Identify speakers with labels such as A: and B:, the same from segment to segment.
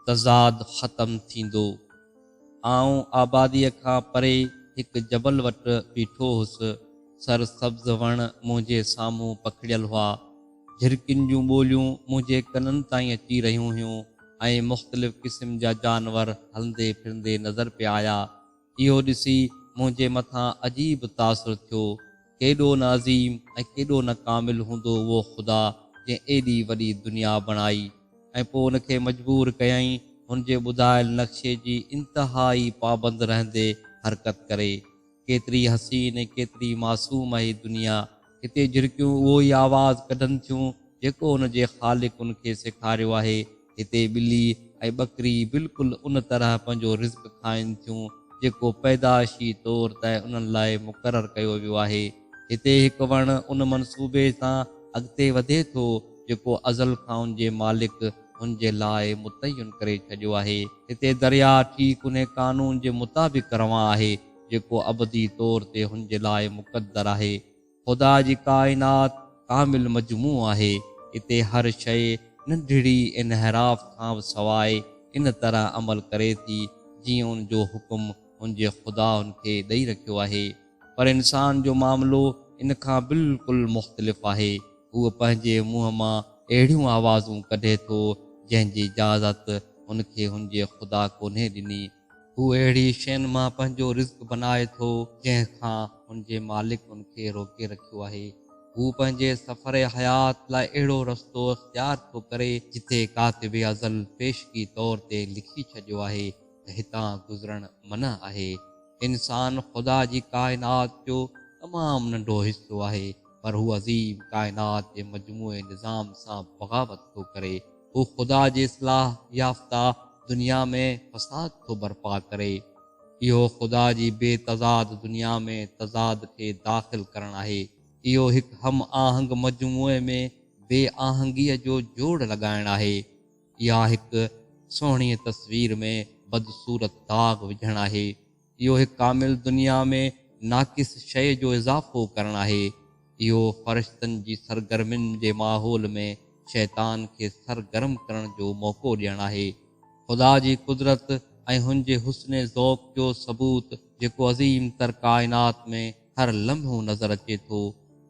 A: تضاد ختم ٿيندو. آئون آباديء کان پري هڪ جبل وٽ بيٺو هوس. سرسبز وڻ منهنجي سامهون پکڙيل هئا. جهرڪين جون ٻوليون منهنجي ڪنن تائين اچي رهيون هيون ۽ مختلف قسم جا جانور هلندي ڦرندي نظر پئي آيا. اهو ڏسي منهنجي مٿان عجيب تاثر ٿيو. ڪيڏو نه عظيم ۽ ڪيڏو نه ڪامل هوندو اهو خدا جنهن ايڏي وڏي دنيا بڻائي ۽ پوء ان کي مجبور ڪيائين هن جي ٻڌايل نقشي جي انتهائي پابند رهندي حرڪت ڪري. ڪيتري حسين ۽ ڪيتري معصوم آهي دنيا. هتي جهرڪيون اهو ئي آواز ڪڍن ٿيون جيڪو ان جي خالق ان کي سيکاريو آهي. هتي ٻلي ۽ ٻڪري بلڪل ان طرح پنهنجو رزق کائن ٿيون جيڪو پيدائشي طور تي انهن لاء مقرر ڪيو ويو آهي. هتي هڪ وڻ ان منصوبي سان اڳتي وڌي ٿو جيڪو ازل کان ان جي مالڪ هن جي لاء متعين ڪري ڇڏيو آهي. هتي درياء ٺيڪ انهي قانون جي مطابق روان آهي جيڪو ابدي طور تي هن جي لاء مقدر آهي. خدا جي ڪائنات ڪامل مجموعو آهي. اتي هر شيء ننڍڙي انحراف کان به سواء ان طرح عمل ڪري ٿي جيئن ان جو حڪم هن جي خدا هن کي ڏئي رکيو آهي. پر انسان جو معاملو ان کان بلڪل مختلف آهي. هو پنهنجي منهن مان اهڙيون آوازون ڪڍي ٿو جنهن جي اجازت هن کي هن جي خدا ڪونهي ڏني. هو اهڙي شين مان پنهنجو رزق بنائي ٿو جنهن کان هن جي مالڪ هن کي روڪي رکيو آهي. هو پنهنجي سفر حيات لاء اهڙو رستو اختيار ٿو ڪري جتي ڪاتب ازل پيشگي طور تي لکي ڇڏيو آهي ته هتان گذرڻ منع آهي. انسان خدا جي ڪائنات جو تمام ننڍو حصو آهي پر هو عظيم ڪائنات جي مجموعي نظام سان بغاوت ٿو ڪري. هو خدا جي اصلاح يافته دنيا ۾ فساد ٿو برپا ڪري. اهو خدا جي بي تضاد دنيا ۾ تضاد کي داخل ڪرڻ آهي. اهو هڪ هم آهنگ مجموعي ۾ بي آهنگيء جو جوڙ لڳائڻ آهي. اها هڪ سهڻيء تصوير ۾ بدصورت داغ وجهڻ آهي. اهو هڪ ڪامل دنيا ۾ ناقص شيء جو اضافو ڪرڻ آهي. اهو فرشتن جي سرگرمين جي ماحول ۾ شيطان کي سرگرم ڪرڻ جو موقعو ڏيڻ آهي. خدا جي قدرت ۽ هن جي حسن ذوق جو ثبوت جيڪو عظيم تر ڪائنات ۾ هر لمحو نظر اچي ٿو.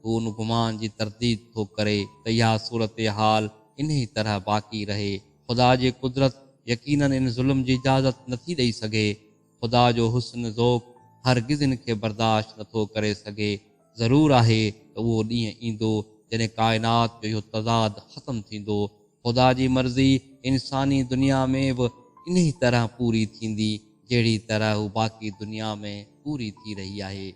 A: هو ان گمان جي ترديد ٿو ڪري ته اها صورتحال انهي طرح باقي رهي. خدا جي قدرت يقيناً ان ظلم جي اجازت نٿي ڏئي سگهي. خدا جو حسن ذوق هرگز ان کي برداشت نٿو ڪري سگهي. ضرور آهي ته اهو ڏينهن ايندو جڏهن ڪائنات جو اهو تضاد ختم ٿيندو. خدا جي مرضي انساني دنيا ۾ به انهي طرح پوري ٿيندي جهڙي طرح هو باقي دنيا ۾ پوري ٿي رهي آهي.